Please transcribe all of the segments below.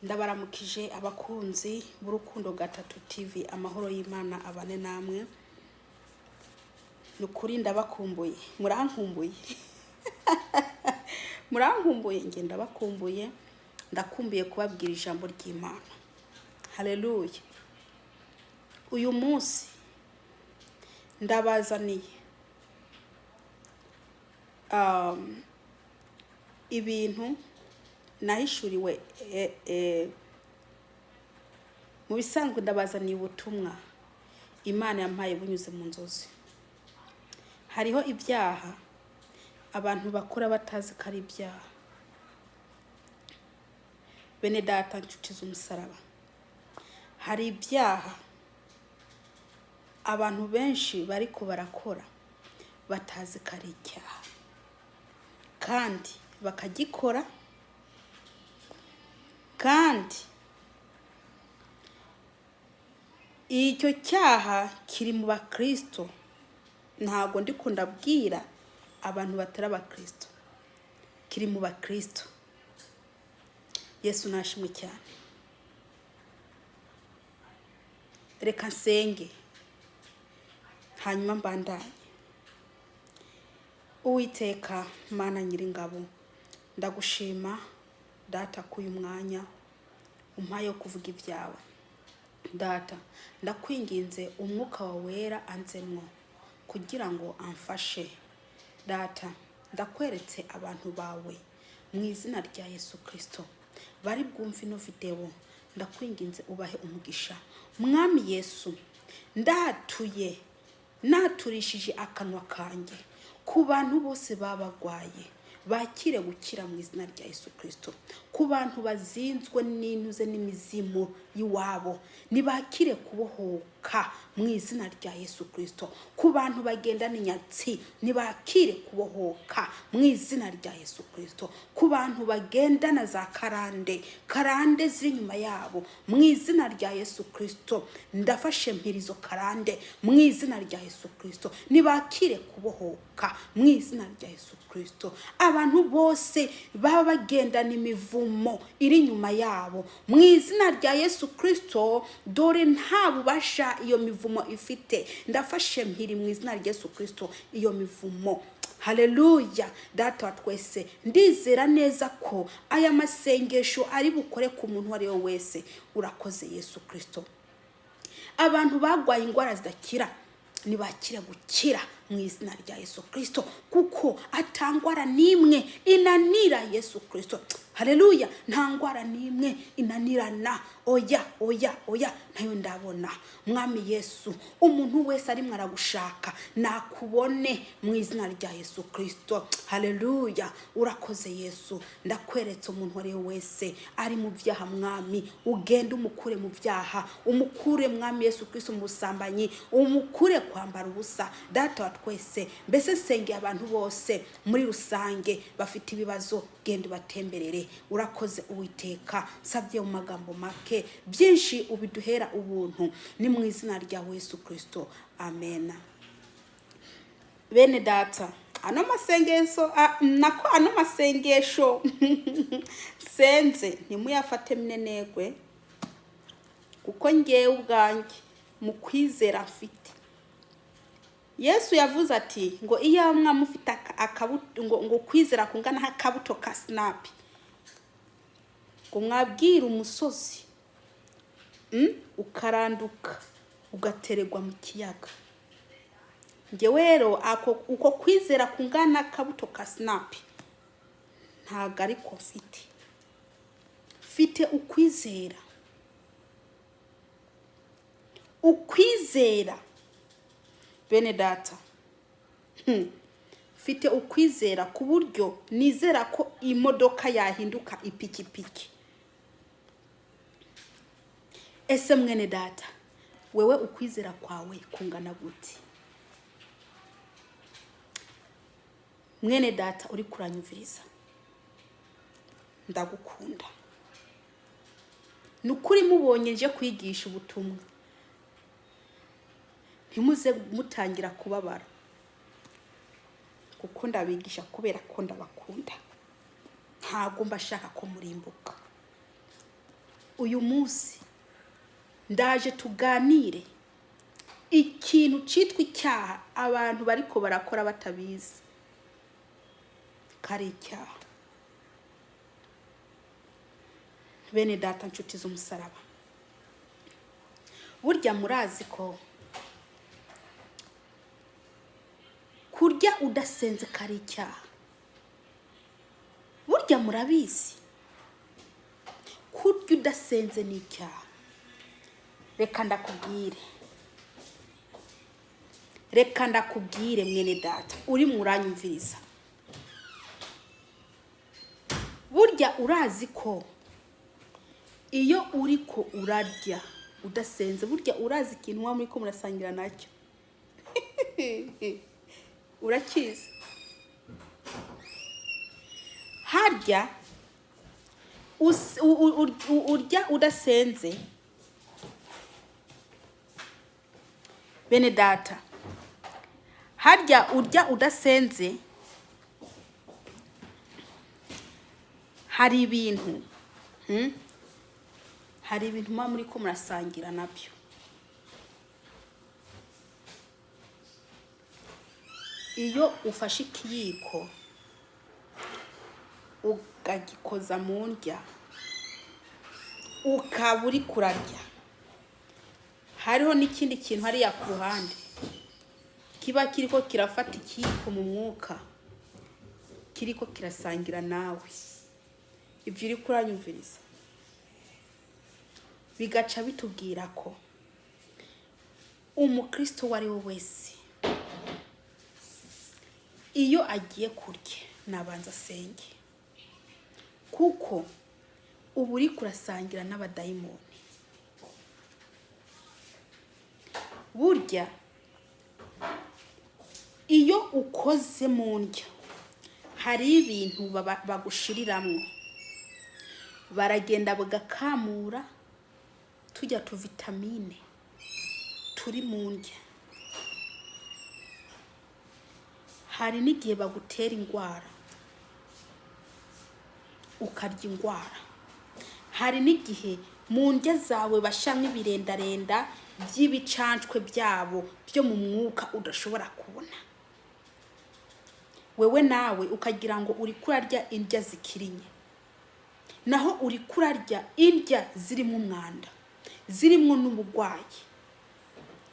Ndabaramukije abakunzi b'Urukundo Gatatu TV, amahoro y'Imana abane namwe. Ni ukuri ndabakumbuye, murankumbuye, murankumbuye, njye ndabakumbuye, ndakumbuye kubabwira ijambo ry'Imana. Haleluya! Uyu munsi ndabazaniye ibintu nahishuriwe mu bisanzwe. Ndabazaniye ubutumwa Imana yampaye bunyuze mu nzozi. Hariho ibyaha abantu bakora batazi ko ari ibyaha. Bene data, nshuti z'umusaraba, hari ibyaha abantu benshi bariko barakora batazi ko ari icyaha, kandi bakagikora. Kandi icyo cyaha kiri mu bakristo. Ntabwo ndiko ndabwira abantu batari abakristo, kiri mu bakristo. Yesu nashimwe cyane. Reka nsenge, hanyuma mbandanye. Uwiteka Mana Nyiringabo, ndagushima Data k'uyu mwanya umpaye wo kuvuga ibyawe. Data, ndakwinginze umwuka wawe wera anzemwo kugira ngo amfashe. Data, ndakweretse abantu bawe mu izina rya Yesu Kristo bari bwumve ino videwo, ndakwinginze ubahe umugisha. Mwami Yesu, ndatuye naturishije akanwa kanjye ku bantu bose baba bagwaye, bakire gukira mu izina rya Yesu Kristo. Ku bantu bazinzwe n'intuze n'imizimu y'iwabo, nibakire kubohoka mu izina rya Yesu Kristo. Ku bantu bagendana inyatsi, nibakire kubohoka mu izina rya Yesu Kristo. Ku bantu bagendana za karande, karande ziri inyuma yabo, mu izina rya Yesu Kristo ndafashe mpirizo karande mu izina rya Yesu Kristo, nibakire kubohoka mu izina rya Yesu Kristo. Abantu bose baba bagendana imivumo iri inyuma yabo, mu izina rya Yesu Kristo, dore nta bubasha iyo mivumo ifite, ndafashe mpiri mu izina rya Yesu Kristo iyo mivumo. Haleluya! Data wa twese, ndizera neza ko aya masengesho ari bukore ku muntu uwo ari we wese. Urakoze Yesu Kristo. Abantu bagwaye indwara zidakira, nibakire gukira mu izina rya Yesu Kristo, kuko atangwara n'imwe inanira Yesu Kristo. Haleluya! Nta ndwara n'imwe inanirana. Oya, oya, oya, nayo ndabona. Mwami Yesu, umuntu wese arimwo aragushaka nakubone mu izina rya Yesu Kristo. Haleluya! Urakoze Yesu. Ndakweretse umuntu uwo ari we wese ari mu byaha, Mwami, ugende umukure mu byaha, umukure Mwami Yesu Kristo mu busambanyi, umukure kwambara ubusa. Data wa twese, mbese nsengeye abantu bose muri rusange bafite ibibazo, genda ubatemberere. Urakoze Uwiteka. Nsabye mu magambo make, byinshi ubiduhera ubuntu, ni mu izina rya Yesu Kristo, amen. Bene data, ano masengesho nako ano masengesho nsenze ntimuyafate minenegwe, kuko ngewe ubwanjye mu kwizera mfite, Yesu yavuze ati ngo iyo mwa mufite akabuto, ngo kwizera kungana nk'akabuto ka sinapi, ngo mwabwira umusozi ukaranduka ugatererwa mu kiyaga. Ngewe rero uko kwizera kungana akabuto ka sinapi ntabwo ariko mfite. Mfite ukwizera, ukwizera bene data. Mfite ukwizera ku buryo nizera ko imodoka yahinduka ipikipiki. Ese mwene data, wewe ukwizera kwawe kungana gute? Mwene data uri kuranyumviriza, ndagukunda ni ukuri. Mubonye nje kwigisha ubutumwa, ntimuze mutangira kubabara, kuko ndabigisha kubera ko ndabakunda, ntabwo mba shaka ko murimbuka. Uyu munsi ndaje tuganire ikintu cyitwa icyaha abantu bariko barakora batabizi kari icyaha. Bene data, nshuti z'umusaraba, burya murazi ko kurya udasenze kari icyaha. Burya murabizi, kurya udasenze ni icyaha. Reka ndakubwire, reka ndakubwire mwene data uri muranyumviriza, burya urazi ko iyo uriko urarya udasenze, burya urazi ikintu muba muriko murasangira nacyo? Urakizi? Harya urya udasenze, bene data, harya urya udasenze, hari ibintu, Hari ibintu muba muriko murasangira nabyo. Iyo ufashe ikiyiko ukagikoza mu ndya, ukaba uri kurarya, hariho n'ikindi kintu hariya ku ruhande kiba kiriko kirafata ikiyiko mu mwuka, kiriko kirasangira nawe ibyo uri kuranyumviriza, bigaca bitubwira ko umukristo uwo ari we wese iyo agiye kurya nabanza asenge, kuko uba uri kurasangira n'abadayimoni. Burya iyo ukoze mu ndya hari ibintu bagushiriramwo, baragenda bagakamura tujya tuvitamine turi mu ndya. Hari n'igihe bagutera indwara ukarya indwara. Hari n'igihe mu ndya zawe bashamwo ibirendarenda by'ibicancwe byabo byo mu mwuka udashobora kubona, wewe nawe ukagira ngo uri kurarya indya zikirinye, naho uri kurarya indya zirimo umwanda, zirimo n'uburwayi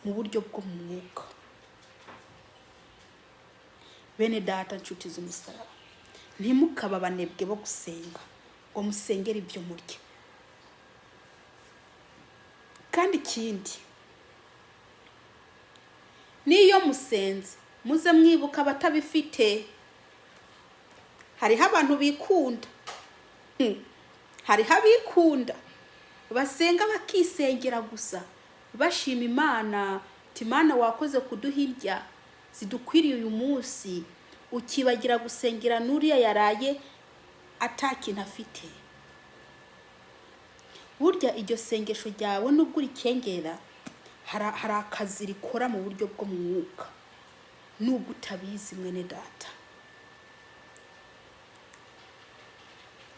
mu buryo bwo mu mwuka. Bene data, nshuti z'umusaraba, ntimukabe abanebwe bo gusenga ngo musengere ibyo murya. Kandi ikindi, n'iyo musenze muze mwibuka abatabifite. Hariho abantu bikunda, hariho abikunda basenga bakisengera gusa, bashima Imana ati Imana wakoze kuduha indya zidukwiriye uyu munsi, ukibagira gusengera n'uriya yaraye atakintu afite. Burya iryo sengesho ryawe nubwo urikengera, hari akazi rikora mu buryo bwo mu mwuka nubwo utabizi. Mwene data,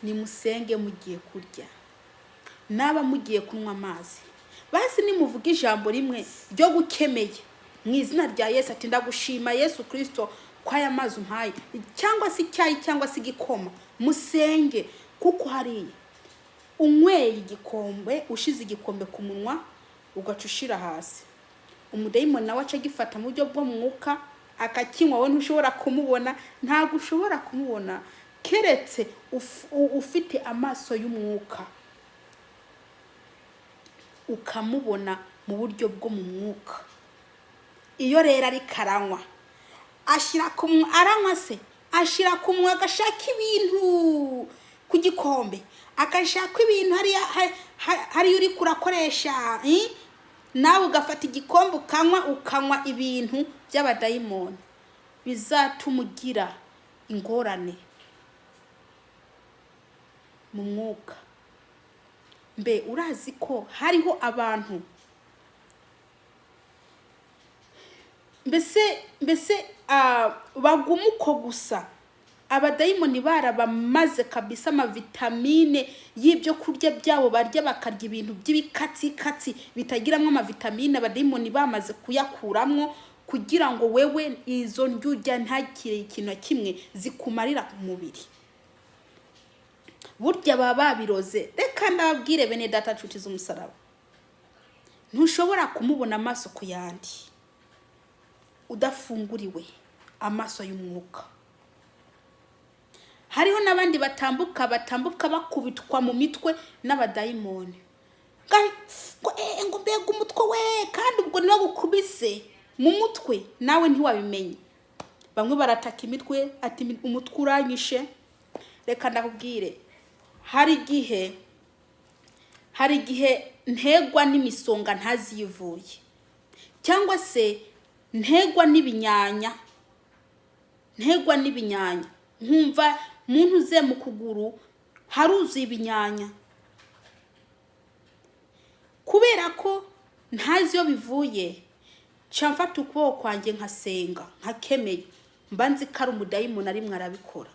nimusenge mugiye kurya, naba mugiye kunywa amazi, basi nimuvuga ijambo rimwe ryo gukemeye mu izina rya Yesu, ati ndagushima Yesu Kirisito ko aya mazi umpaye, cyangwa se icyayi cyangwa se igikoma, musenge. Kuko hariya unyweye igikombe, ushize igikombe ku munwa ugaca ushira hasi, umudayimoni nawe aca agifata mu buryo bwo mu mwuka akakinywa. Wowe ntushobora kumubona, ntabwo ushobora kumubona keretse ufite amaso y'umwuka ukamubona mu buryo bwo mu mwuka. Iyo rero ariko aranywa, ashyira ku munwa, aranywa se ashyira ku munwa, agashaka ibintu ku gikombe, agashaka ibintu hariya hariya uri kurakoresha, Nawe ugafata igikombe ukanywa, ukanywa ibintu by'abadayimoni bizatuma ugira ingorane mu mwuka. Mbe urazi ko hariho abantu mbese baguma uko gusa, Abadayimoni barabamaze kabisa amavitamine y'ibyo kurya byabo barya, bakarya ibintu by'ibikatsikatsi bitagiramo amavitamine. Abadayimoni bamaze kuyakuramwo kugira ngo wewe izo ndyo urya ntagire ikintu na kimwe zikumarira ku mubiri. Burya baba babiroze. Reka ndababwire, bene data, nshuti z'umusaraba, ntushobora kumubona amaso ku yandi udafunguriwe amaso y'umwuka. Hariho n'abandi batambuka bakubitwa mu mitwe n'abadayimoni. Ngo mbega umutwe we! Kandi ubwo niba gukubise mu mutwe nawe ntiwabimenye. Bamwe barataka imitwe, ati: "Umutwe uranyishe." Reka ndakubwire, hari igihe ntegwa n'imisonga ntaziyivuye, cyangwa se ntegwa n'ibinyanya, nkumva muntu uze mu kuguru haruzuye ibinyanya. Kubera ko ntazi iyo bivuye, nca mfata ukuboko kwanjye nkasenga, nkakemeye. Mba nzi ko ari umudayimoni arimwe arabikora.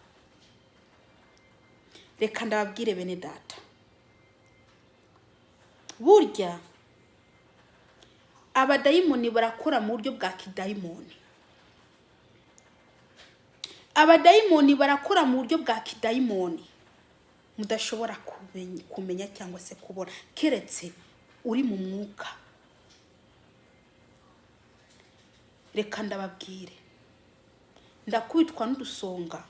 Reka ndababwire, bene data, burya abadayimoni barakora mu buryo bwa kidayimoni. Abadayimoni barakora mu buryo bwa kidayimoni mudashobora kumenya cyangwa se kubona, keretse uri mu mwuka. Reka ndababwire, ndakubitwa n'udusonga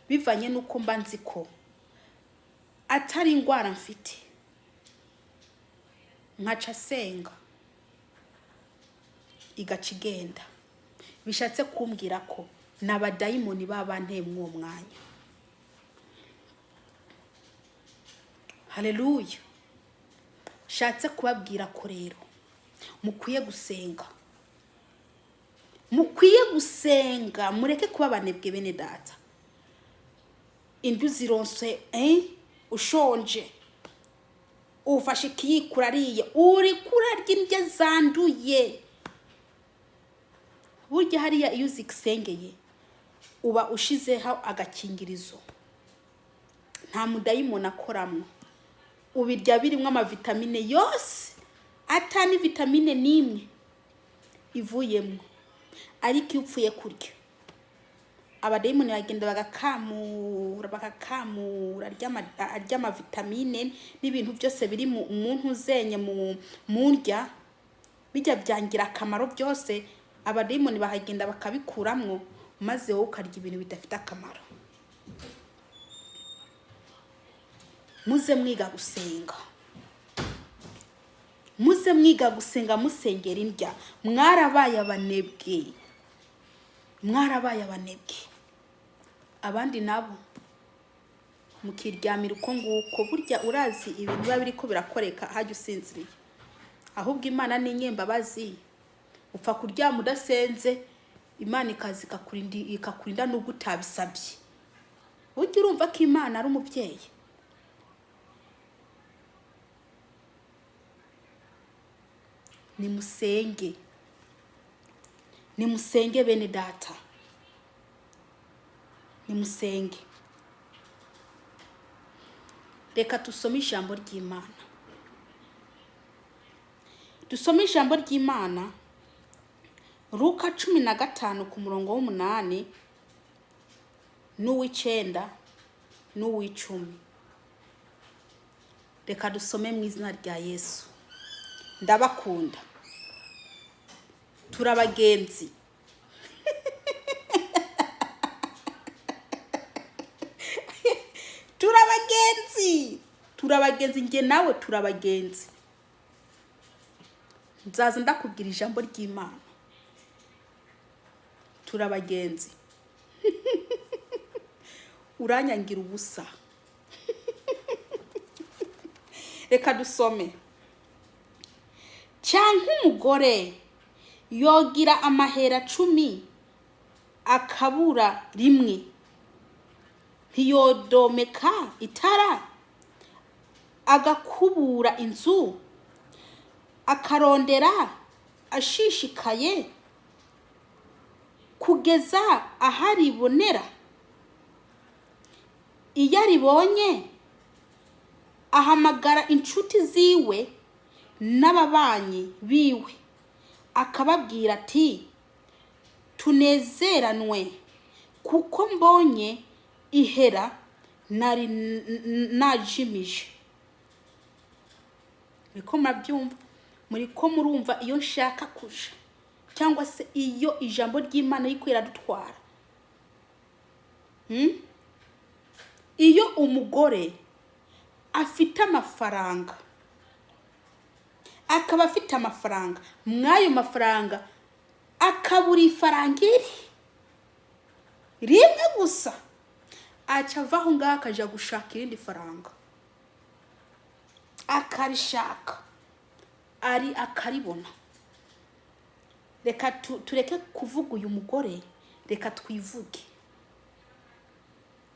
bivanye n'uko mba nzi ko atari indwara mfite, nkaca senga igaca igenda. Bishatse kumbwira ko ni abadayimoni baba banteye mw'uwo mwanya. Haleluya! Shatse kubabwira ko rero mukwiye gusenga, mukwiye gusenga, mureke kuba abanebwe, bene data. Indyo zironse, ushonje, ufashe ikiyiko urariye, uri kurarya indyo zanduye. Burya hariya iyo uzisengeye uba ushizeho agakingirizo, nta mudayimoni akoramwo. Ubirya birimo amavitamine yose, atani vitamine n'imwe ivuyemo. Ariko iyo upfuye kurya, abadayimoni bagenda bagakamura, bagakamura arya amavitamine n'ibintu byose biri mu muntu uzenye mu ndya bijya byangira akamaro byose. Abadayimoni bakagenda bakabikuramwo, maze wowe ukarya ibintu bidafite akamaro. Muze mwiga gusenga, muze mwiga gusenga, musengera indya. Mwarabaye abanebwe, mwarabaye abanebwe. Abandi nabo mukiryamira uko nguko. Burya urazi ibintu biba biriko birakoreka hajya usinziriye. Ahubwo Imana ni inyembabazi, upfa kuryama udasenze, Imana ikaza ikakurinda nubwo utabisabye. Burya urumva ko Imana ari umubyeyi. Nimusenge, nimusenge, bene data, nimusenge. Reka dusome ijambo ry'Imana, dusome ijambo ry'Imana. Luka 15 ku murongo w'8 n'uw'icenda n'uw'icumi. Reka dusome mu izina rya Yesu. Ndabakunda, turabagenzi. Turabagenzi, turabagenzi, njye nawe turabagenzi. Nzaza ndakubwira ijambo ry'Imana. Turabagenzi. Uranyangira ubusa. Reka dusome. Cyangwa umugore yogira amahera 10, akabura rimwe, ntiyodomeka itara, agakubura inzu, akarondera ashishikaye kugeza aharibonera? Iyo aribonye, ahamagara inshuti ziwe n'ababanyi biwe, akababwira ati: "Tunezeranwe, kuko mbonye ihera nari najimije." Muriko murabyumva? Muriko murumva iyo nshaka kuja, cyangwa se iyo ijambo ry'Imana riko iradutwara? Iyo umugore afite amafaranga, akaba afite amafaranga, mw'ayo mafaranga akabura ifaranga iri rimwe gusa, aca ava aho ngaho akaja gushaka irindi faranga, akarishaka ari akaribona. Reka tureke kuvuga uyu mugore, reka twivuge,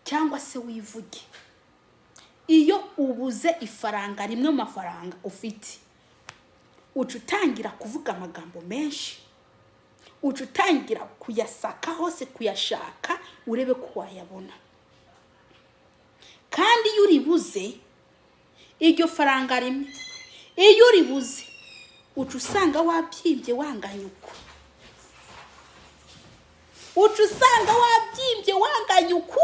cyangwa se wivuge. Iyo ubuze ifaranga rimwe mu mafaranga ufite, uca utangira kuvuga amagambo menshi, uca utangira kuyasaka hose, kuyashaka urebe ko wayabona. Kandi iyo uribuze iryo faranga rimwe, iyo uribuze, uca usanga wabyimbye wanganya uku, uca usanga wabyimbye wanganya uku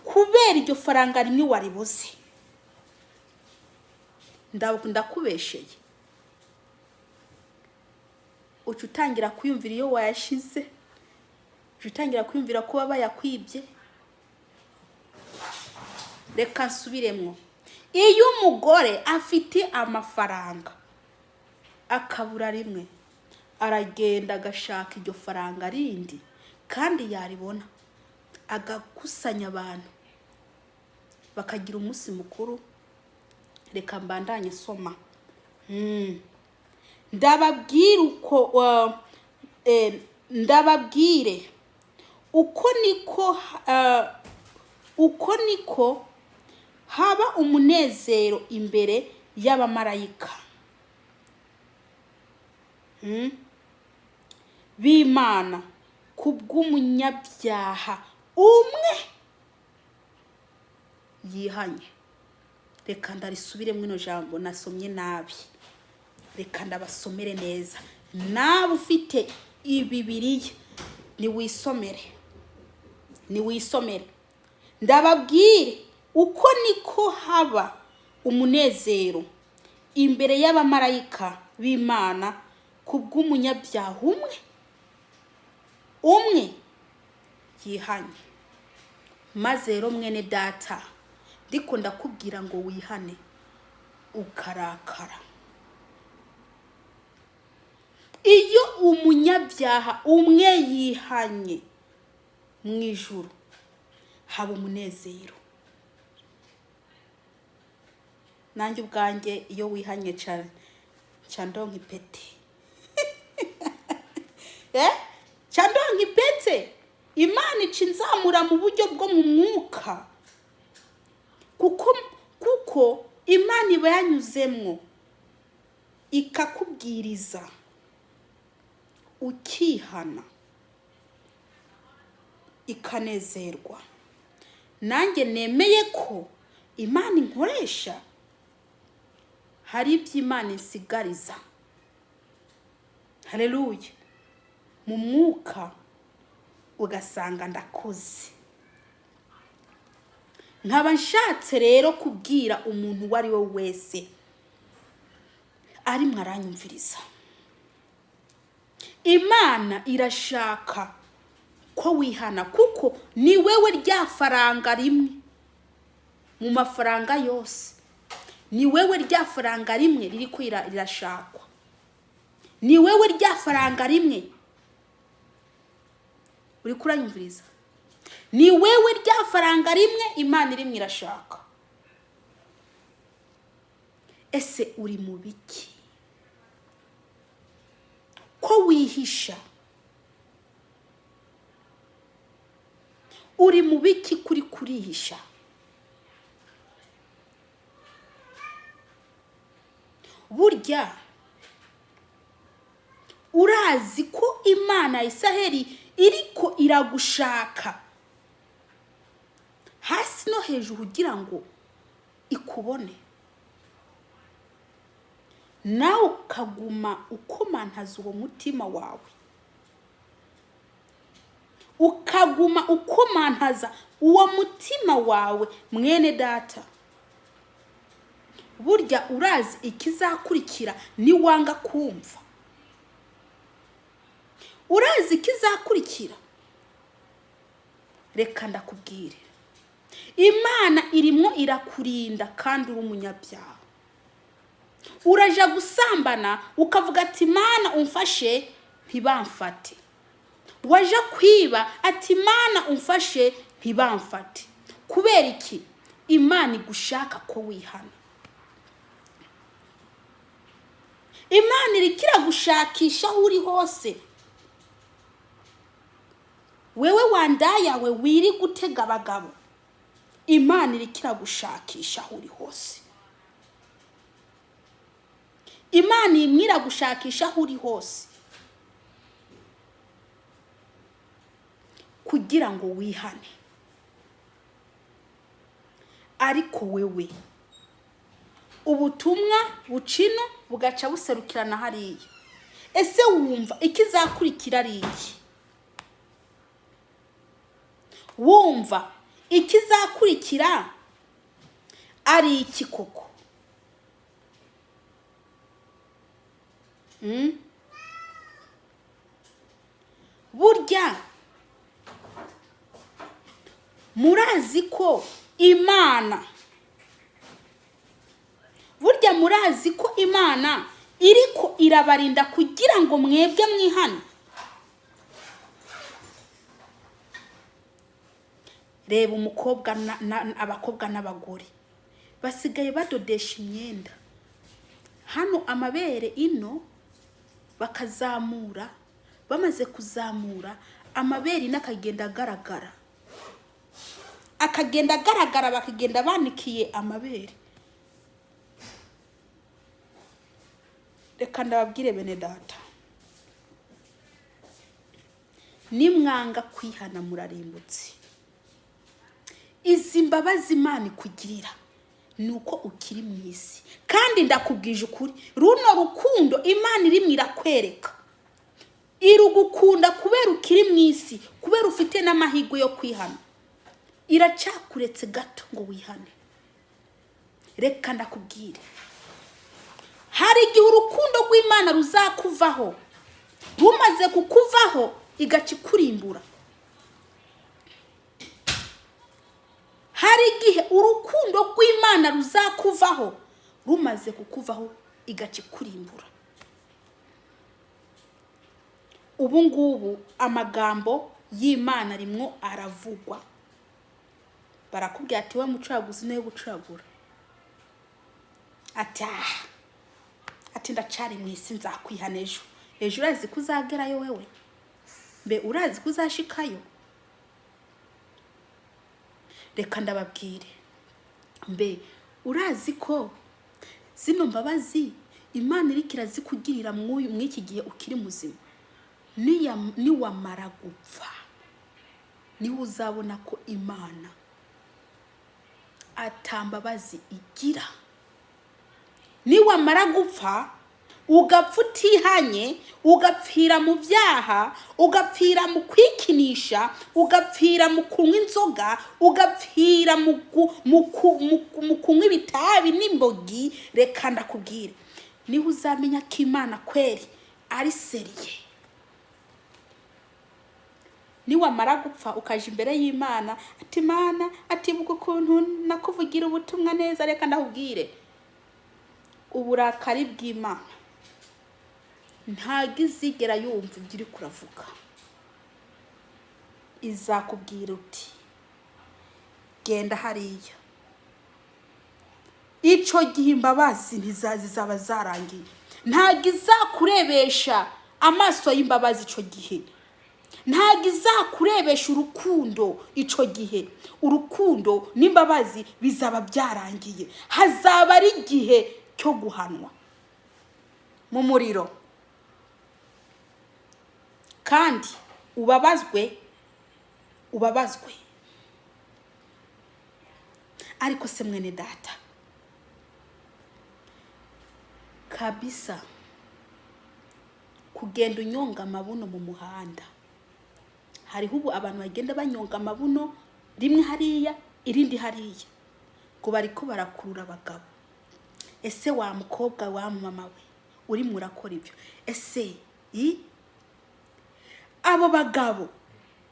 kubera iryo faranga rimwe waribuze. Ndakubesheye? Uca utangira kwiyumvira iyo wayashize, uca utangira kwiyumvira ko baba bayakwibye. Reka nsubiremwo: iyo umugore afite amafaranga akabura rimwe, aragenda agashaka iryo faranga rindi, kandi yaribona agakusanya abantu bakagira umunsi mukuru. Reka mbandanye soma. Ndababwira uko ndababwire uko niko haba umunezero imbere y'abamarayika b'Imana kubw'umunyabyaha umwe yihanye. Reka ndarisubiremo ino jambo nasomye nabi, reka ndabasomere neza. Nawe ufite ibibiriya, niwisomere, niwisomere. Ndababwire uko niko haba umunezero imbere y'abamarayika b'Imana kubw'umunyabyaha umwe umwe yihanye. Maze rero, mwene data, ndiko ndakubwira ngo wihane, ukarakara. Iyo umunyabyaha umwe yihanye, mu ijuru haba umunezero. Nanjye ubwanjye, iyo wihanye, ca ndonka ipete, ca ndonka ipete. Imana ica inzamura mu buryo bwo mu mwuka, kuko Imana iba yanyuzemwo ikakubwiriza, ukihana, ikanezerwa. Nanjye nemeye ko Imana inkoresha, hari ibyo Imana insigariza, hareruya, mu mwuka ugasanga ndakoze. Nkaba nshatse rero kubwira umuntu uwo ari we wese arimwo aranyumviriza: Imana irashaka ko wihana, kuko ni wewe rya faranga rimwe mu mafaranga yose, ni wewe rya faranga rimwe riri ko rirashakwa, ni wewe rya faranga rimwe. Uri kuranyumviriza? Ni wewe rya faranga rimwe Imana irimwe irashaka. Ese uri mu biki ko wihisha? Uri mu biki kuri kurihisha? Burya urazi ko Imana ya Isaheli iriko iragushaka hasi. hasi no hejuru kugira ngo ikubone, nawe ukaguma ukomantaza uwo mutima wawe, ukaguma ukomantaza uwo mutima wawe. Mwene data, burya urazi ikizakurikira niwanga kumva? Urazi ikizakurikira? Reka ndakubwire, Imana irimo irakurinda kandi uri umunyabyaha. Uraja gusambana ukavuga ati: "Mana, umfashe ntibamfate." Waja kwiba ati: "Mana, umfashe ntibamfate." Kubera iki? Imana igushaka ko wihana. Imana iriko iragushakisha aho uri hose. Wewe wandayawe wiri gutega abagabo, Imana iriko iragushakisha aho uri hose. Imana imwe iragushakisha aho uri hose kugira ngo wihane. Ariko wewe ubutumwa bucino bugaca buserukirana hariya. Ese wumva ikizakurikira ari iki? Wumva ikizakurikira ari iki koko? Burya murazi ko Imana, burya murazi ko Imana iriko irabarinda kugira ngo mwebwe mwihane. Reba umukobwa, abakobwa n'abagore basigaye badodesha imyenda hano amabere ino bakazamura, bamaze kuzamura amabere ino akagenda agaragara, akagenda agaragara, bakagenda banikiye amabere. Reka ndababwire bene data, nimwanga kwihana murarimbutse. Izi mbabazi Imana ikugirira ni uko ukiri mu isi, kandi ndakubwije ukuri, runo rukundo Imana irimo irakwereka, irugukunda kubera ukiri mu isi, kubera ufite n'amahirwe yo kwihana. Iracakuretse gato ngo wihane. Reka ndakubwire, hari igihe urukundo rw'Imana ruzakuvaho, rumaze kukuvaho igaca ikurimbura. Hari igihe urukundo rw'Imana ruzakuvaho, rumaze kukuvaho igaca ikurimbura. Ubu ngubu amagambo y'Imana arimwo aravugwa, barakubwira ati: "We mucuraguzi, niwe gucuragura." Ati: "Ah," ati: "ndacari mu isi, nzakwihana ejo." Ejo urazi ko uzagerayo wewe? Mbe urazi ko uzashikayo? Reka ndababwire, mbe urazi ko zino mbabazi Imana iriko irazikugirira mw'iki gihe ukiri muzima? Niwamara gupfa niho uzabona ko Imana atambabazi igira. Niwamara gupfa, ugapfa utihanye, ugapfira mu byaha, ugapfira mu kwikinisha, ugapfira mu kunywa inzoga, ugapfira mu kunywa ibitabi n'imbogi, reka ndakubwire, niho uzamenya ko Imana kweri ari sérieux. Niwamara gupfa ukaja imbere y'Imana ati: "Mana," ati, "buka ukuntu nakuvugira ubutumwa neza." Reka ndakubwire, uburakari bw'Imana, ntabwo izigera yumva ibyo uri kuravuga. Izakubwira uti: "Genda hariya." Icyo gihe imbabazi zizaba zarangiye. Ntabwo izakurebesha amaso y'imbabazi icyo gihe, ntabwo izakurebesha urukundo icyo gihe. Urukundo n'imbabazi bizaba byarangiye, hazaba ari igihe cyo guhanwa mu muriro kandi ubabazwe, ubabazwe. Ariko se mwene data, kabisa kugenda unyonga amabuno mu muhanda, hariho ubu abantu bagenda banyonga amabuno, rimwe hariya, irindi hariya, ngo bariko barakurura abagabo. Ese wa mukobwa, wa mama we urimo urakora ibyo, ese abo bagabo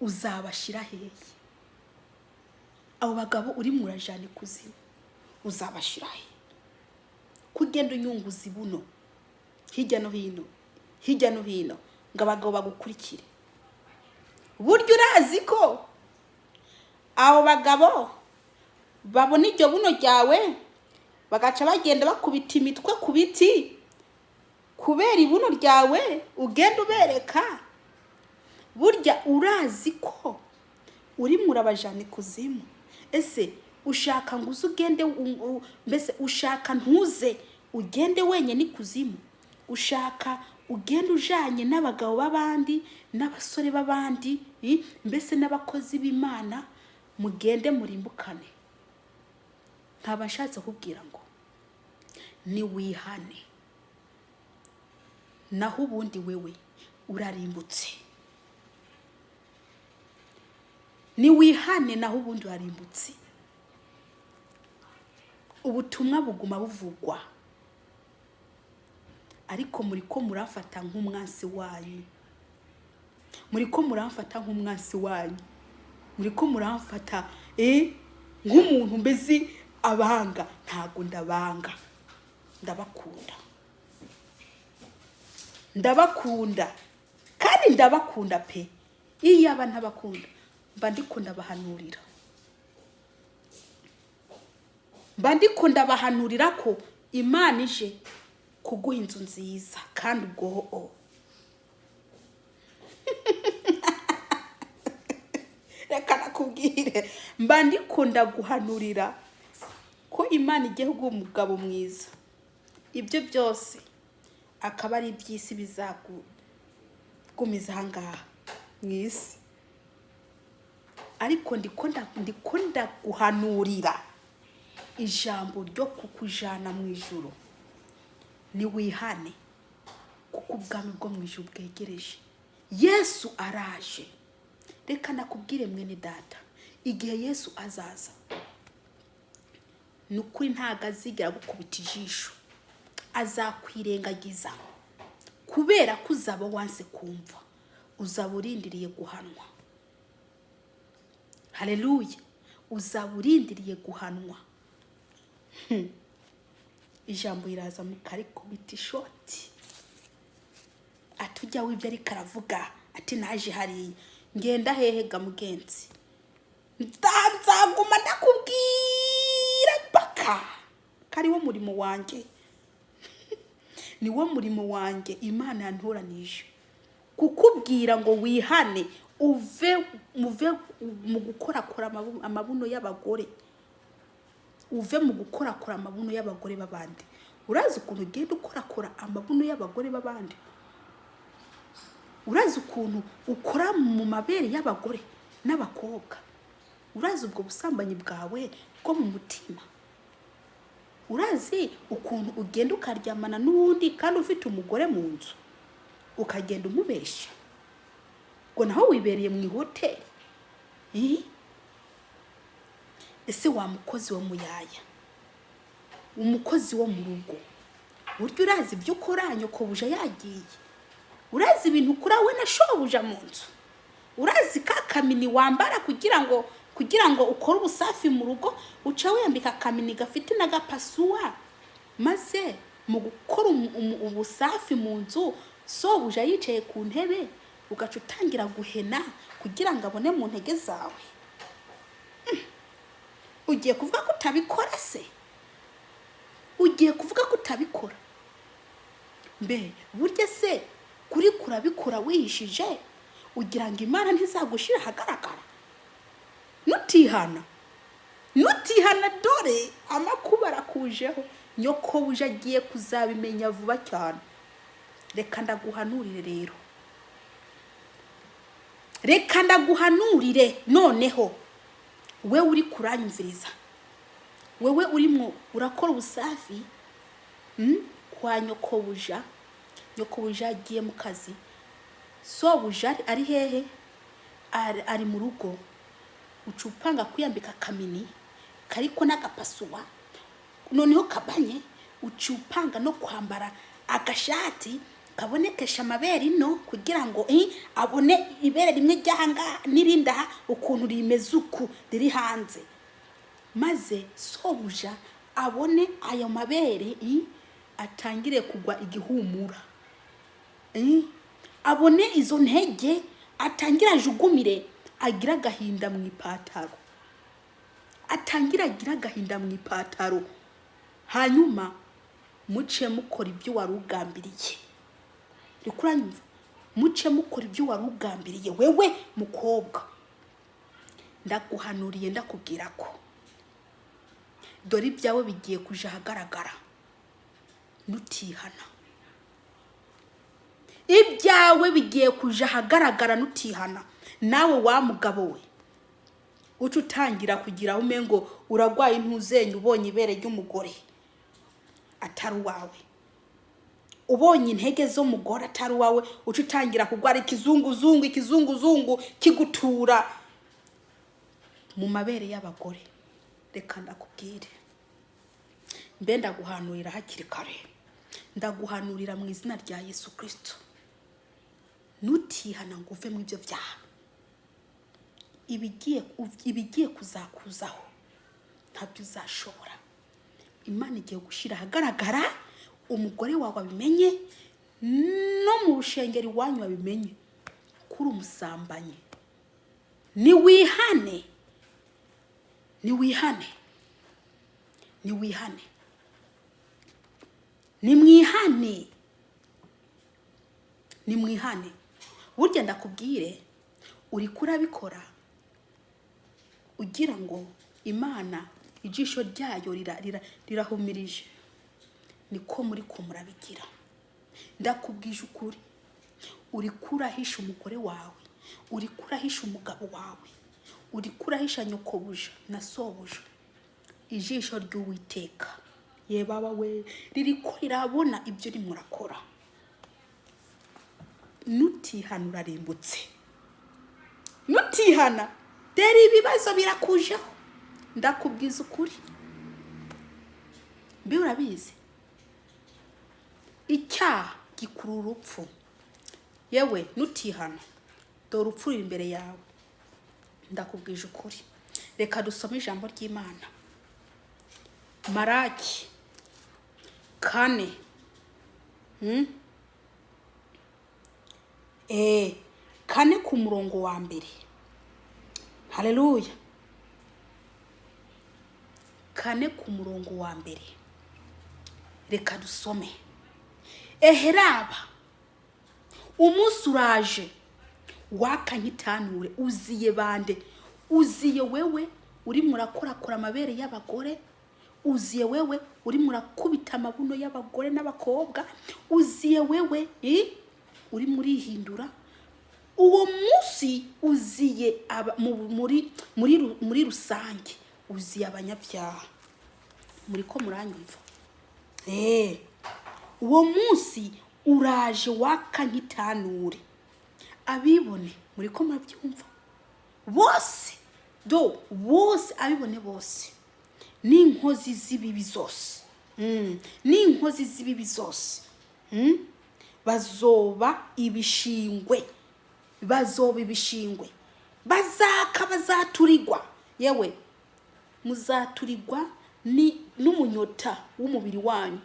uzabashyira hehe? Abo bagabo urimo urajana ikuzimu uzabashyira he? Kugenda unyunguza ibuno hirya no hino, hirya no hino, ngo abagabo bagukurikire, burya urazi ko abo bagabo babona iryo buno ryawe bagaca bagenda bakubita imitwe ku biti kubera ibuno ryawe ugenda ubereka? Burya urazi ko urimo urabajana ikuzimu? Ese ushaka ngo uze ugende mbese ushaka ntuze ugende wenyine ikuzimu? Ushaka ugende ujanye n'abagabo b'abandi, n'abasore b'abandi, mbese n'abakozi b'Imana, mugende murimbukane? Nkaba nshatse kubwira ngo niwihane, naho ubundi wewe urarimbutse. Niwihane, naho ubundi urarimbutse. Ubutumwa buguma buvugwa, ariko muri ko muramfata nk'umwansi wanyu, muri ko muramfata nk'umwansi wanyu, muri ko muramfata nk'umuntu mbese abanga. Ntabwo ndabanga, ndabakunda, ndabakunda kandi ndabakunda pe. Iyo aba ntabakunda mba ndiko ndabahanurira, mba ndiko ndabahanurira ko Imana ije kuguha inzu nziza. Kandi ubwo o reka nakubwire, mba ndiko ndaguhanurira ko Imana igiye kuguha umugabo mwiza, ibyo byose akaba ari iby'isi bizagumiza ahangaha mu isi. Ariko ndiko ndaguhanurira ijambo ryo kukujana mu ijuru. Niwihane, kuko ubwami bwo mu ijuru bwegereje, Yesu araje. Reka nakubwire mwene data, igihe Yesu azaza, ni ukuri ntabwo azigera agukubita ijisho, azakwirengagiza kubera ko uzaba wanse kumva, uzaba urindiriye guhanwa. Haleluya, uzaba urindiriye guhanwa. Ijambo riraza mukarikubita ishoti, ati ujya wibyo ariko aravuga ati naje hariya ngenda hehe ga mugenzi, nzaguma ndakubwira mpaka kari wo murimo wanjye, niwo murimo wanjye Imana yantoranije, kukubwira ngo wihane, uve muve mu gukorakora amabuno y'abagore, uve mu gukorakora amabuno y'abagore b'abandi. Urazi ukuntu ugenda ukorakora amabuno y'abagore b'abandi? Urazi ukuntu ukora mu mabere y'abagore n'abakobwa? Urazi ubwo busambanyi bwawe bwo mu mutima? Urazi ukuntu ugenda ukaryamana n'uwundi kandi ufite umugore mu nzu, ukagenda umubeshya ngo naho wibereye mu ihoteli? Ese wa mukozi wo muyaya, umukozi wo mu rugo, burya urazi ibyo ukora nyokobuja yagiye? Urazi ibintu ukora we na shobuja mu nzu? Urazi ka kamini wambara kugira ngo ukore ubusafi mu rugo? Uca wiyambika akamini gafite n'agapasuwa, maze mu gukora ubusafi mu nzu, sobuja yicaye ku ntebe, ugaca utangira guhena kugira ngo abone mu ntege zawe. Ugiye kuvuga ko utabikora se? Ugiye kuvuga ko utabikora? Mbe burya se kuri kurabikora wihishije, ugira ngo Imana ntizagushira ahagaragara? Nutihana, nutihana, dore amakuba arakujeho, nyokobuja agiye kuzabimenya vuba cyane. Reka ndaguhanurire rero, reka ndaguhanurire noneho, we uri kuranyumviriza. Wewe urimo urakora ubusafi kwa nyokobuja. Nyokobuja agiye mu kazi, sobuja ari hehe? Ari mu rugo. Uca upanga kwiyambika akamini kariko n'agapasuwa, noneho kabanye. Uca upanga no kwambara agashati kabonekesha amabere ino, kugira ngo abone ibere rimwe ry'ahangaha n'irindi aha, ukuntu rimeze, uku riri hanze, maze sobuja abone ayo mabere, atangire kugwa igihumura, abone izo ntege, atangire ajugumire, agira agahinda mu ipataro, atangire agira agahinda mu ipataro. Hanyuma muce mukora ibyo wari ugambiriye. Uriko uranyumva? Muce mukora ibyo wari ugambiriye. Wewe mukobwa, ndaguhanuriye, ndakubwira ko dore ibyawe bigiye kuja ahagaragara nutihana. Ibyawe bigiye kuja ahagaragara nutihana. Nawe wa mugabo we, uca utangira kugira aho umengo uragwaye intuzenye, ubonye ibere ry'umugore atari uwawe, ubonye intege z'umugore atari uwawe, uca utangira kugwara ikizunguzungu, ikizunguzungu kigutura mu mabere y'abagore. Reka ndakubwire, mbe ndaguhanurira hakiri kare, ndaguhanurira mu izina rya Yesu Kirisito: nutihana ngo uve mu ibyo byaha, ibigiye kuzakuzaho ntabyo uzashobora. Imana igiye gushyira ahagaragara, umugore wawe abimenye, no mu rushengero iwanyu babimenye kuri umusambanyi. Niwihane, niwihane, niwihane, nimwihane, nimwihane. Burya ndakubwire, uriko urabikora ugira ngo Imana ijisho ryayo rirahumirije, niko muri ko murabigira. Ndakubwije ukuri, uriko urahisha umugore wawe, uriko urahisha umugabo wawe, uriko urahisha nyokobuja na sobuja. Ijisho ry'Uwiteka, ye baba we, ririko rirabona ibyo urimo urakora. Nutihana urarimbutse. Nutihana, dore ibibazo birakujeho. Ndakubwiza ukuri. Mbe urabizi, icyaha gikurura urupfu. Yewe, nutihana, dore urupfu ruri imbere yawe. Ndakubwije ukuri. Reka dusome ijambo ry'Imana, Maraki 4. 4 ku murongo wa mbere. Haleluya! 4 ku murongo wa mbere, reka dusome. Eheraba, umunsi uraje waka nk'itanure. Uziye bande? Uziye wewe urimo urakorakora amabere y'abagore, uziye wewe urimo urakubita amabuno y'abagore n'abakobwa, uziye wewe urimo urihindura. Uwo munsi uziye muri rusange, uziye abanyabyaha. Muri ko muranyumva? Uwo munsi uraje waka nk'itanure. Abibone, muri ko murabyumva? Bose do, bose, abibone bose n'inkozi z'ibibi zose, n'inkozi z'ibibi zose, Bazoba ibishingwe, bazoba ibishingwe, bazaka, bazaturigwa. Yewe, muzaturigwa ni n'umunyota w'umubiri wanyu,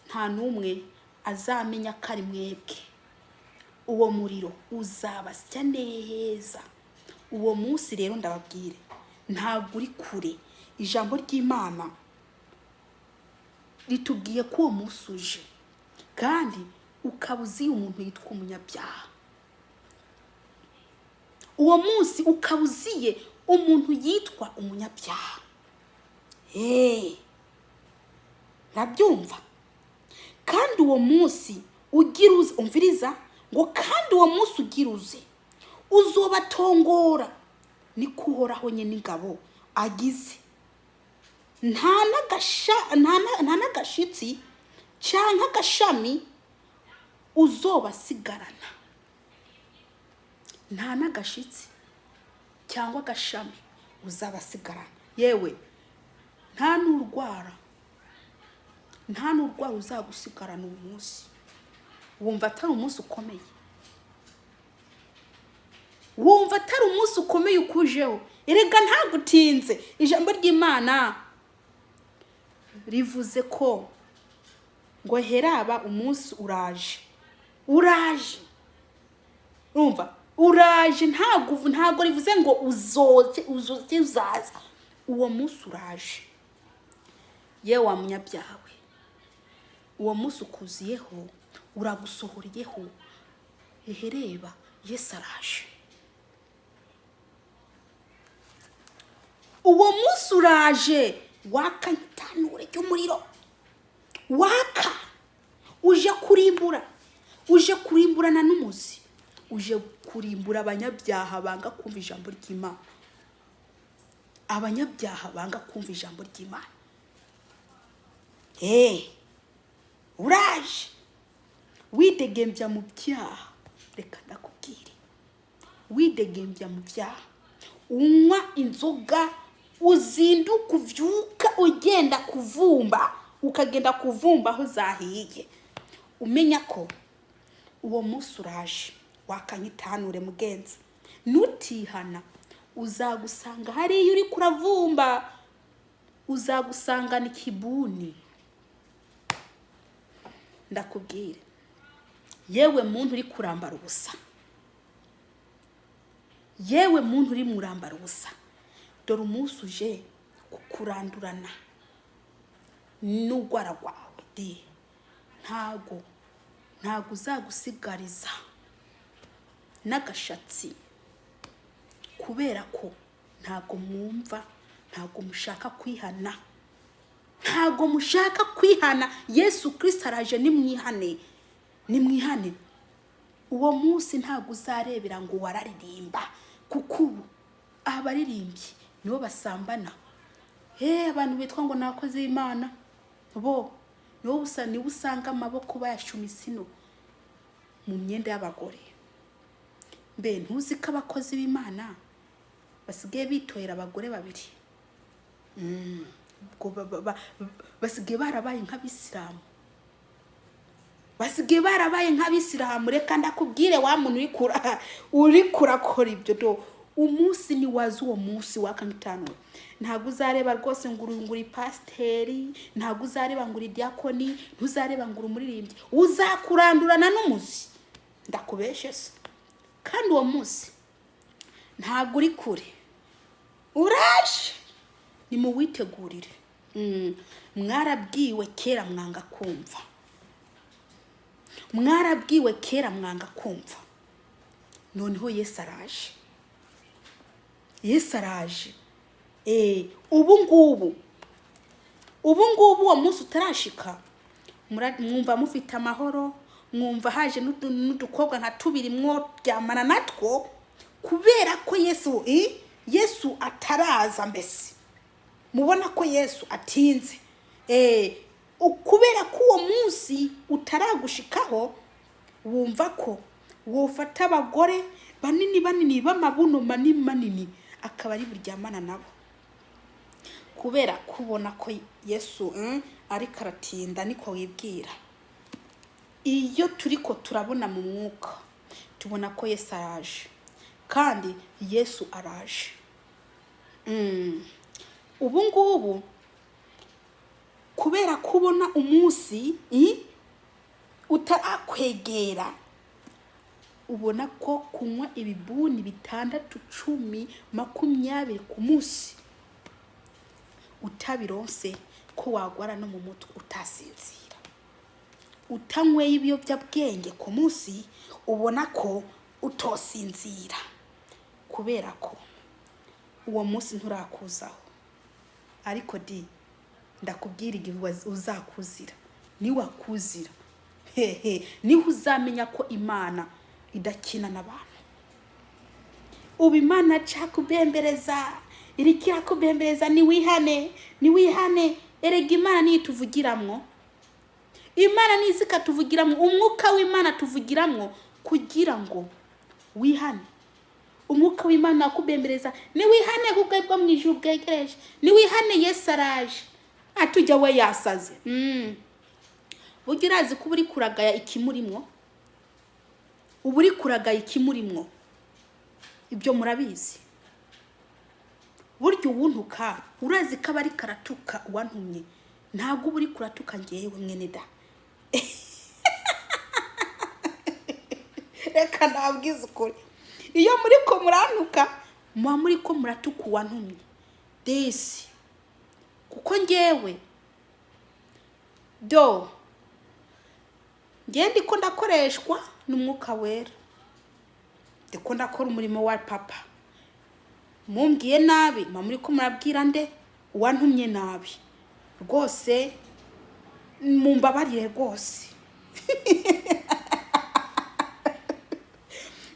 nta n'umwe azamenya ko ari mwebwe. Uwo muriro uzabasya neza. Uwo munsi rero, ndababwire, ntabwo uri kure. Ijambo ry'Imana ritubwiye ko uwo munsi uje, kandi ukaba uziye umuntu yitwa umunyabyaha. Uwo munsi ukaba uziye umuntu yitwa umunyabyaha. Hey, ntabyumva. Kandi uwo munsi ugira uze, umviriza ngo: kandi uwo munsi ugira uze uzobatongora, niko Uhoraho nyine ingabo agize. Nta n'agashitsi cyangwa agashami uzobasigarana, nta n'agashitsi cyangwa agashami uzabasigarana. Yewe, nta n'urwara, nta n'urwara uzagusigarana. Uwo munsi wumva atari umunsi ukomeye? Wumva atari umunsi ukomeye ukujeho? Erega ntagutinze, ijambo ry'Imana rivuze ko ngo heraba umunsi uraje, uraje. Urumva, uraje. Ntabwo rivuze ngo uzoze, uzoze, uzaza. Uwo munsi uraje. Yewe wa munyabyaha we, uwo munsi ukuziyeho, uragusohoriyeho. Ehe, reba, Yesu araje. Uwo munsi uraje, waka nk'itanure ry'umuriro waka, uje kurimbura, uje kurimburana n'umuzi, uje kurimbura abanyabyaha banga kumva ijambo ry'Imana, abanyabyaha banga kumva ijambo ry'Imana. Uraje widegembya mu byaha. Reka ndakubwire, widegembya mu byaha, unywa inzoga, uzinduka, uvyuka ugenda kuvumba, ukagenda kuvumba aho zahiye, umenya ko uwo munsi uraje wakanyitanure. Mugenzi, nutihana uzagusanga hariya uri kuravumba, uzagusangana ikibuni. Ndakubwire, yewe muntu uri kurambara ubusa, yewe muntu uri murambara ubusa, dore umunsi uje kukurandurana n'urwara rwawe di. Ntago uzagusigariza n'agashatsi, kubera ko ntago mwumva, ntago mushaka kwihana, ntago mushaka kwihana. Yesu Kirisito araje, nimwihane, nimwihane. Uwo munsi ntabwo uzarebera ngo wararirimba, kuko ubu abaririmbyi nibo basambana. He, abantu bitwa ngo ni abakozi b'Imana bo nibo usanga amaboko bayashumise ino mu myenda y'abagore. Mbe ntuzi ko abakozi b'Imana basigaye bitohera abagore babiri? Ubwo basigaye barabaye nk'abisilamu, basigaye barabaye nk'abisilamu. Reka ndakubwire, wa muntu uri kurakora ibyo, do umunsi niwaza, uwo munsi waka nk'itanu, ntabwo uzareba rwose ngo uri pasiteri, ntabwo uzareba ngo uri diyakoni, ntuzareba ngo uri umuririmbyi, uzakurandurana n'umuzi. Ndakubeshe se? Kandi uwo munsi ntabwo uri kure, uraje, nimuwitegurire. Mwarabwiwe kera mwanga kumva, mwarabwiwe kera mwanga kumva. Noneho Yesu araje, Yesu araje. Ubu ngubu uwo munsi utarashika, mwumva mufite amahoro, mwumva haje n'udukobwa nka tubiri mworyamana natwo, kubera ko Yesu ataraza. Mbese mubona ko Yesu atinze. Kubera ko uwo munsi utaragushikaho, wumva ko wofata abagore banini banini b'amabuno manini manini, akaba ari buryamana nabo, kubera kubona ko Yesu ariko aratinda. Niko wibwira. Iyo turiko turabona mu mwuka, tubona ko Yesu araje, kandi Yesu araje. Ubu ngubu kubera kubona umunsi utarakwegera, ubona ko kunywa ibibuni 6, 10, 20 ku munsi utabironse, ko wagwara no mu mutwe, utasinzira, utanyweye ibiyobyabwenge ku munsi, ubona ko utosinzira, kubera ko uwo munsi nturakuzaho. Ariko di, ndakubwira, igihe uzakuzira, niwakuzira, hehe, niho uzamenya ko Imana idakina n'abantu. Ubu Imana kubembereza. Iriko irakubembereza, niwihane, niwihane. Erega Imana niyo ituvugiramwo, Imana nizi ikatuvugiramwo, umwuka w'Imana tuvugiramwo kugira ngo wihane. Umwuka w'Imana akubembereza, niwihane kuko bwo mu ijuru bwegereje, niwihane, Yesu araje. Atujya we yasaze. Burya urazi ko uba uri kuragaya ikimurimwo, uba uri kuragaya ikimurimwo, ibyo murabizi. Burya uwuntuka urazi ko aba ariko aratuka uwantumye, ntabwo uba uri kuratuka ngewe mwene da. Reka nabwize ukuri, iyo muri ko murantuka muba muri ko muratuka uwantumye desi, kuko ngewe do ngewe ndiko ndakoreshwa n'umwuka wera, ndiko ndakora umurimo wa papa. Mumbwiye nabi muba muri ko murabwira nde? Uwantumye nabi. Rwose mumbabarire rwose,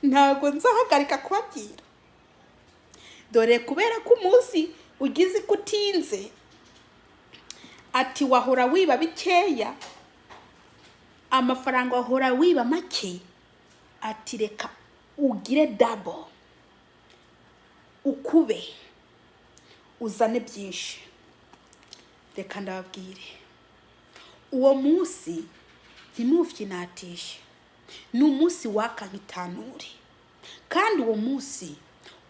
ntabwo nzahagarika kubabwira. Dore kubera ko umunsi ugize ko utinze, ati wahora wiba bikeya, amafaranga wahora wiba make, ati reka ugire dabo, ukube uzane byinshi. Reka ndababwire, uwo munsi ntimufyinatishe, ni umunsi waka nk'itanure, kandi uwo munsi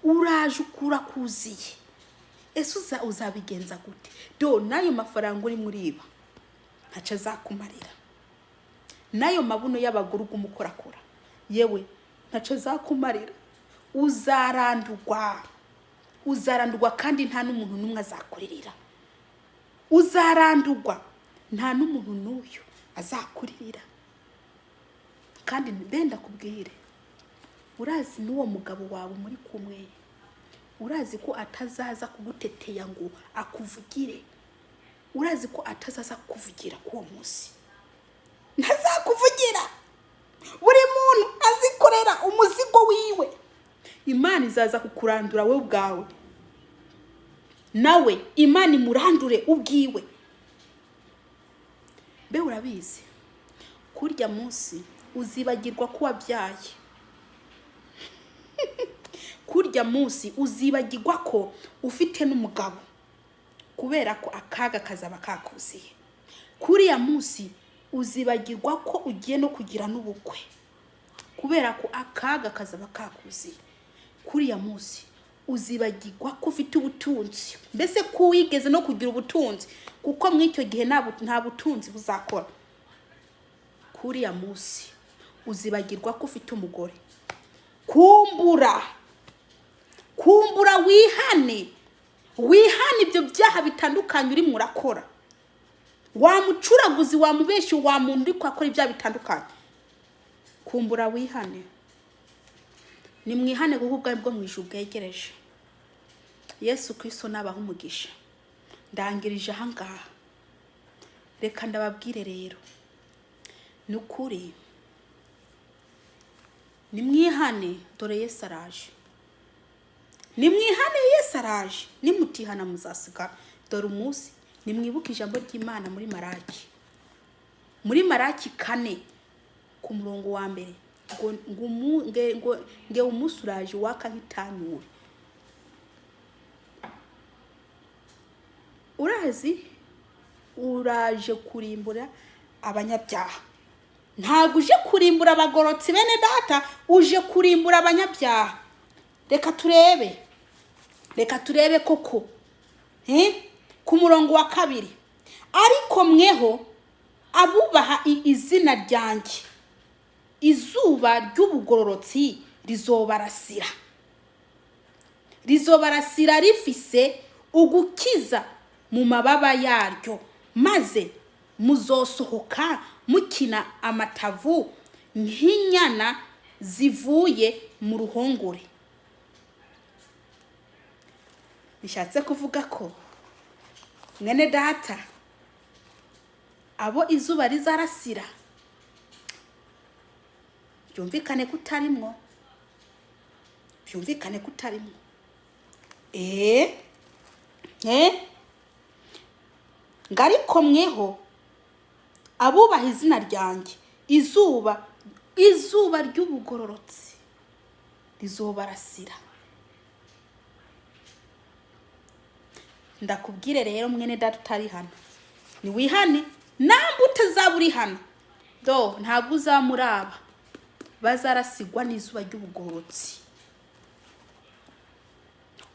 uraje ukura kuziye. Ese uzabigenza gute? Do n'ayo mafaranga urimo uriba ntaco azakumarira, n'ayo mabuno y'abagore uguma ukorakora yewe ntaco azakumarira. Uzarandurwa, uzarandurwa, kandi nta n'umuntu n'umwe azakuririra. Uzarandurwa, nta n'umuntu n'uyu azakuririra. Kandi benda kubwire, urazi n'uwo mugabo wawe muri kumwe, urazi ko atazaza kuguteteya ngo akuvugire, urazi ko atazaza kukuvugira k'uwo munsi, ntazakuvugira. Buri muntu azikorera umuzigo wiwe. Imana izaza kukurandura wowe ubwawe, nawe Imana imurandure ubwiwe. Mbe urabizi kurya munsi uzibagirwa ko wabyaye, kurya munsi uzibagirwa ko ufite n'umugabo, kubera ko akaga kazaba kakuziye. Kuriya munsi uzibagirwa ko ugiye no kugira n'ubukwe, kubera ko akaga kazaba kakuziye. Kuriya munsi uzibagirwa ko ufite ubutunzi, mbese ko wigeze no kugira ubutunzi, kuko muri icyo gihe nta butunzi buzakora. Kuriya munsi uzibagirwa ko ufite umugore. Kumbura, kumbura, wihane, wihane ibyo byaha bitandukanye urimo urakora. Wa mucuraguzi, wa mubeshyi, wa muntu uri kwakora ibyaha bitandukanye, kumbura wihane. Nimwihane kuko ubwami bwo mu ijuru bwegereje. Yesu Kristo nabaha umugisha. Ndangirije ahangaha. Reka ndababwire rero, ni ukuri nimwihane, dore Yesu araje. Nimwihane, Yesu araje. Nimutihana muzasigara. Dore umunsi, nimwibuke ijambo ry'Imana muri Maraki, muri Maraki 4 ku murongo wa mbere, ngo nge umunsi uraje waka nk'itanure. Urazi uraje kurimbura abanyabyaha. Ntabwo uje kurimbura abagorotsi bene data, uje kurimbura abanyabyaha. Reka turebe, reka turebe koko. Ku murongo wa 2, ariko mweho abubaha izina ryanjye, izuba ry'ubugororotsi rizobarasira, rizobarasira rifise ugukiza mu mababa yaryo, maze muzosohoka mukina amatavu nk'inyana zivuye mu ruhongore. Bishatse kuvuga ko mwene data abo izuba rizarasira, byumvikane ko utarimwo, byumvikane ko utarimwo. Eh? Ngo ariko mweho abubaha izina ryanjye, izuba ry'ubugororotsi rizobarasira. Ndakubwire rero mwene data utari hano, niwihane, namba utazaba uri hano do, ntabwo uzamuraba bazarasigwa n'izuba ry'ubugororotsi.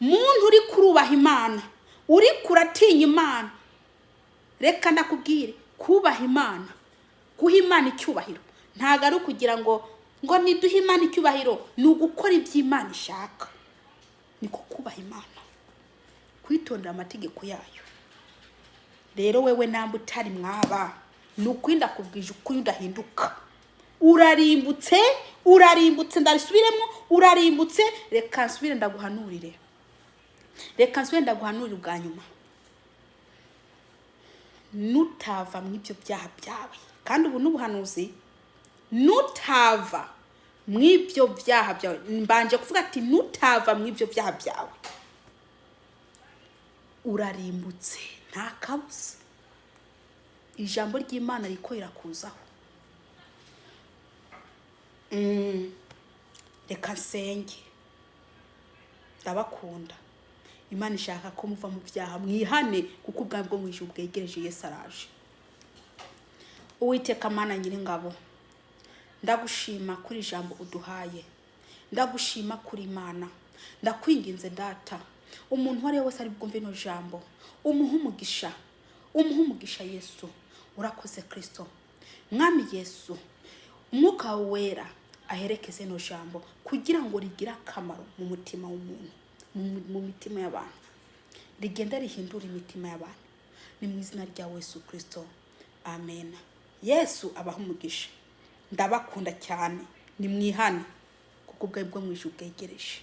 Muntu uri kurubaha Imana, uri kuratinya Imana, reka ndakubwire, kubaha Imana, guha Imana icyubahiro, ntabwo ari ukugira ngo niduhe Imana icyubahiro, ni ugukora ibyo Imana ishaka, niko kubaha Imana, kwitondera amategeko yayo. Rero wewe namba utari mwaba, ni ukuri ndakubwije ukuri udahinduka, urarimbutse, urarimbutse, ndabisubiremo, urarimbutse. Reka nsubire ndaguhanurire, reka nsubire ndaguhanurire ubwa nyuma, nutava mu ibyo byaha byawe, kandi ubu n'ubuhanuzi, nutava mu ibyo byaha byawe, mbanje kuvuga ati nutava mu ibyo byaha byawe, urarimbutse, nta kabuza. Ijambo ry'Imana riko rirakuzaho. Reka nsenge, ndabakunda. Imana ishaka ko muva mu byaha, mwihane, kuko ubwami bwo mu ijuru bwegereje. Yesu araje. Uwiteka Mana nyiringabo, ndagushima kuri ijambo uduhaye, ndagushima kuri Imana. Ndakwinginze Data, umuntu uwo ari we wese ari bwumve ino jambo, umuhe umugisha, umuhe umugisha. Yesu, urakoze. Kristo Mwami Yesu, Umwuka wawe wera aherekeze ino jambo kugira ngo rigire akamaro mu mutima w'umuntu, mu mitima y'abantu, rigenda rihindura imitima y'abantu. Ni mu izina rya Yesu Kristo, amen. Yesu abaha umugisha, ndabakunda cyane. Ni mwihane kuko ubwawe bwo mu ijuru bwegereje.